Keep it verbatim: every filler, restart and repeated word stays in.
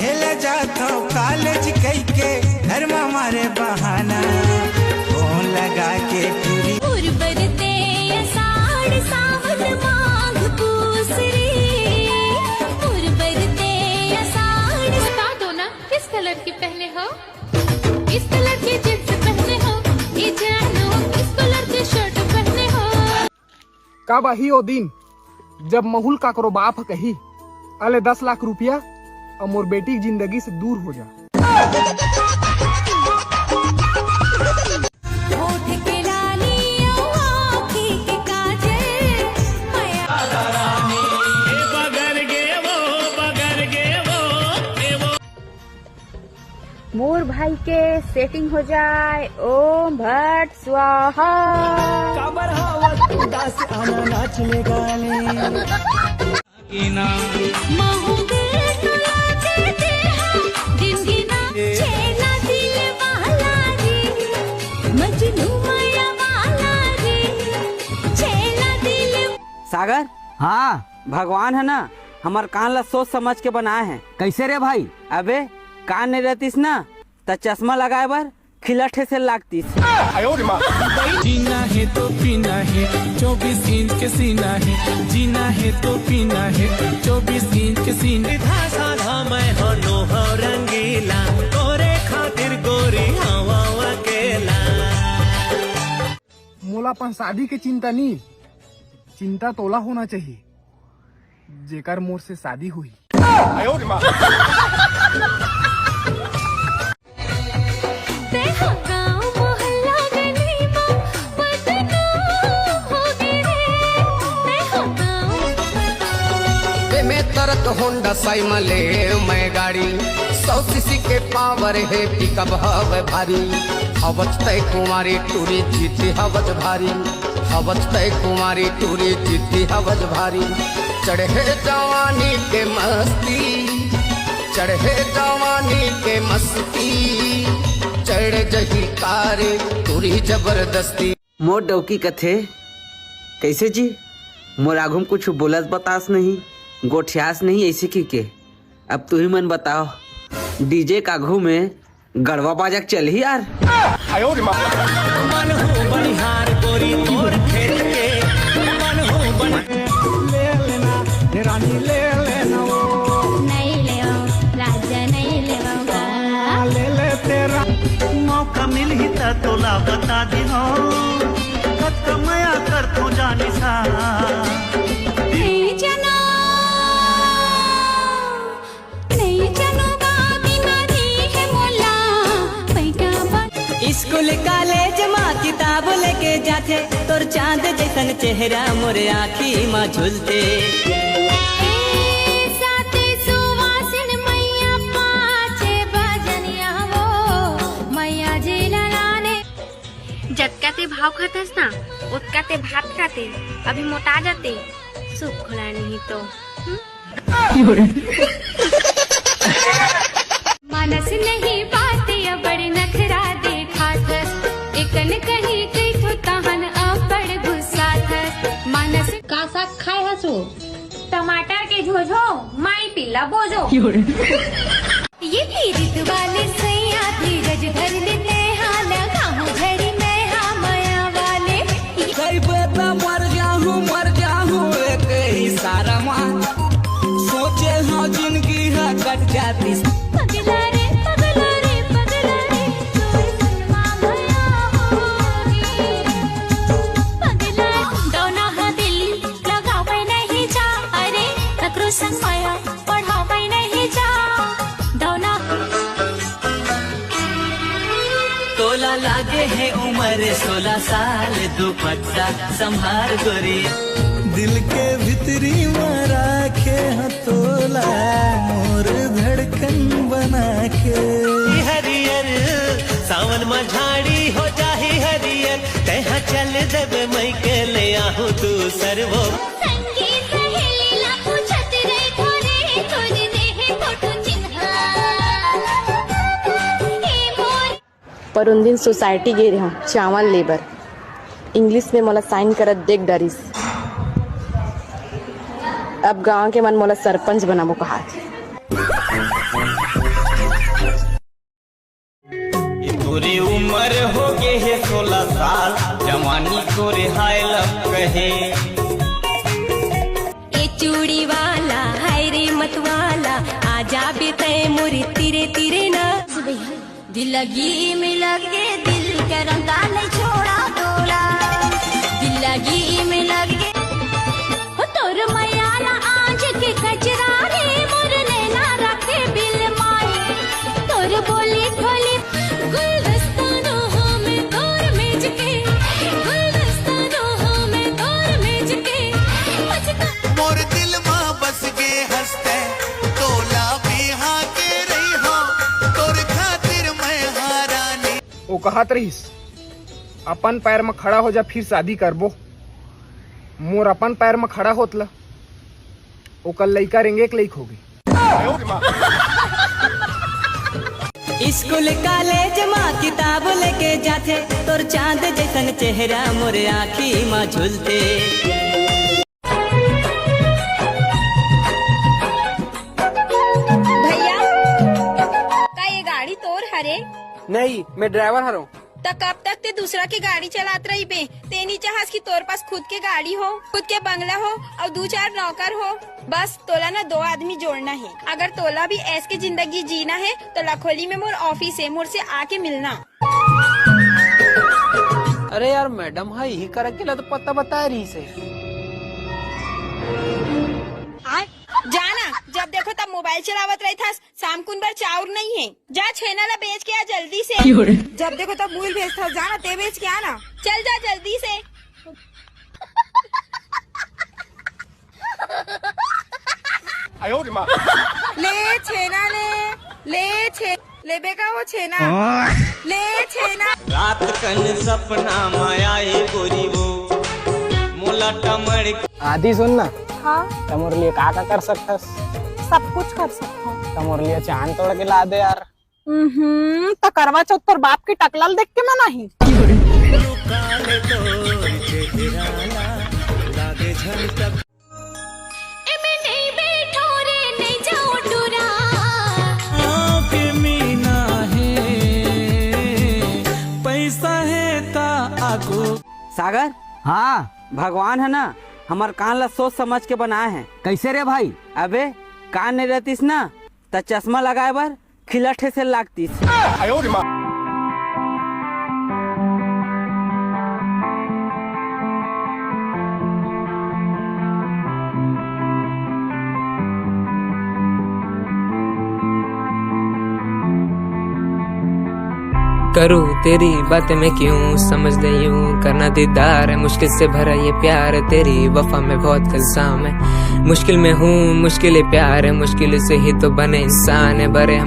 ले जाथो कॉलेज कइके, घर मा मारे बहाना, फोन लगा के टूरी। उर्वरते आषाढ़ सावन माघ पूस रे, उर्वरते आषाढ़। बता दो ना, किस कलर की पहने हो? इस कलर की जींस पहने हो, ये जानू, इस कलर की शर्ट पहने हो। कब आही ओ दिन, जब महुल काकरो बाप ह कही, "अले दस लाख रुपया अउ मोर बेटी के जिंदगी से दूर हो जा।" होठ के लाली अउ आँखी के काजल, मया। मोर भाई के सेटिंग हो जाए, ओम भट स्वाहा। काबर हवत उदास, आना नाच ले गाने। महू दिल टुला दे दे हा, जिंदगी ना छेला दिल वाला रे, मजनू माया वाला रे, छेला दिल। सागर, हाँ। भगवान है ना, हमर कान ला सोच समझ के बनाए है। कैसे रे भाई? अबे, कान नहीं रहतीस ना, त चश्मा लगाए बर खिलठे से लागतीस। जीना है तो पीना है, चौबीस इंच के सीना है। जीना है तो पीना है, चौबीस इंच के सीना। सीधा साधा मैं हो, नो हो रंगीला, तोरे खातिर गोरी हवा अकेला। मोला अपन शादी के चिंता नी, चिंता तोला होना चाहिए, जेकर मोर से शादी हुई। तेहा गाँव मोहल्ला गली मा बदनाम हो गे रे। तेहा गाँव एमे तरत होंडा साई मा ले मैं गाड़ी, सौ सीसी के पावर है, पिकअप हवे भारी। हवच तय कुंवारी टूरी जीती हवच भारी, हवच तय कुंवारी टूरी जीती हवच भारी। चढ़े जवानी के मस्ती, चढ़े जवानी के मस्ती, चढ़ जही कार टूरी जबरदस्ती। मोर डौकी कथे, "कैसे जी, मोर आघू म कुछ बोलस बतास नहीं, गोठियास नहीं, ऐसे की के?" अब तुही मन बताओ, डीजे का आघू में गड़वा बाजा के चलही यार। मन हो बनिहार गोरी तोर खेत के, मन हो बन- ले लेना, ये रानी ले लेना वो। नहीं ले, राजा नहीं ले। ले ले तेरा मौका मिलही त तोला बता दिनो, कतका मया करथो जानी सा। नहीं जानो, नहीं जानो बाबी मारी है मोला, बैठा बा- स्कूल कॉलेज मा किताब लेके जाथे, तोर चांद जैसन चेहरा मोर आँखी मा झूलथे। ए, साथे सुवासिन मैया पाँचे बजनिया वो, मैया जी ललाने। जतका ते भाव खाथस ना, ओतका ते भात खाते, अभी मोटा जाते, सुख खोला नहीं तो। हम्म? मानस नहीं बात अबड़ नखरा देखाथस, एकन कही कहिथो तहन अबड़ गुस्साथस। मानस का साग खाए हसो? टमाटर के झोझो, माई पिल्ला बोजो। ये पीरित वाले सैया धीरज धर ले तेहा लगाहूं झड़ी मैं हा मया वाले। कई बेर त मर जाहूं, मर जाहूं एक इशारा मा। सोचे हो जिंदगी ह कट जाती। पगला रे, पगला रे, पगला रे, तोर सनमा मया होगी। पगला डौना ह दिल लगावे नहीं जा, अरे ककरो संग मया बढ़ावे नहीं जा। डौना तोला लागे है उम्र सोलह साल, दुपट्टा संभार गोरी। दिल के भीतरी मा राखे ह तोला, मोर धड़कन बना के। हरियर सावन मा झाड़ी हो जाही हरियर, तेहा चल देबे मई के ले आहू दूसर वो। संगी सहेली ला पूछत रहिथो रे, खोज दे हे फोटो चिन्हा। ए मोर पर उन दिन सोसाइटी गे रेहेंव चावल ले बर, इंग्लिश में मोला साइन करत देख डरिस। अब गांव के मन मोला सरपंच बनाबो कहाथे। ये तोरे उम्र हो गे हे सोलह साल, जवानी तोरे हाय लग कहे। ए चूड़ी वाला, हाय रे मतवाला, आ जाबे तै मोरे तीरे तीरे ना। दिल लगी में लगे, दिल के रंगा नहीं छोड़ा तोला। दिल लगी में लगे, हो तोर मयाला आज के कजरा रे, मोर नैना रखे बिल माई। तोर बोली खोली, गुलदस्तानो हो में तोर मेज के, गुलदस्तानो हो में तोर मेज के। पचका मोर दिल मा बस गे हंसते, तोला बिहा के रही हो, तोर खातिर मैं हारानी। वो कहत रहिस, अपन पैर म खड़ा हो जा, फिर शादी करबो। मोर अपन पैर म खड़ा होत ल ओकर लइका रेंगे के लइक होगे। स्कूल कॉलेज मा किताब लेके जाथे, तोर चांद जैसन चेहरा मोर आँखी मा झुलथे। भैया, का ये गाड़ी तोर हरे? नहीं, मैं ड्राइवर हरों। त कब तक ते दूसरा के गाड़ी चलात रहिबे? ते नी चाहस कि तोर पास खुद के गाड़ी हो, खुद के बंगला हो और दू चार नौकर हो? बस तोला ना दो आदमी जोड़ना है। अगर तोला भी ऐस के जिंदगी जीना है तो लखोली में मोर ऑफिस है, मोर से आके मिलना। अरे यार मैडम, हाँ यही करे के ला तो पता बताए रही से। जाना, जब देखो तब मोबाइल चलावत रही था। शाम कुन बर चाउर नहीं है, जा छेना ला बेच के आ जल्दी से। जब देखो तब मूल भेजता, जाना ते बेच के आना। चल जा जल्दी से। ले छेना ले, ले छे, लेबे का वो छेना, ले छेना। रात कन सपना मा आए गोरी वो, मोला टमड़ के आदि सुन ना, हाँ, त मोर लिए का का कर सकथस? सब कुछ कर सकता हूँ। त मोर लिए चांद तोड़ के ला दे यार। हम्म, त करवा चौथ तोर बाप के टकला ल देख के मनाही। एमे नहीं बैठो रे, नहीं जाओ टूरा। आँख मीना है, पैसा है ता आगो। सागर, हाँ, भगवान है ना, हमर कान ला सोच समझ के बनाए है। कैसे रे भाई? अबे, कान नहीं रहतीस ना, त चश्मा लगाए बर खिलठे से लागतीस। करूँ तेरी बातें मैं क्यों समझ ले यूं, करना दीदार है मुश्किल से भरा ये प्यार, तेरी वफा में बहुत इल्जाम है। मुश्किल में हूँ, मुश्किल ही प्यार है, मुश्किल से ही तो बने इंसान है। बड़े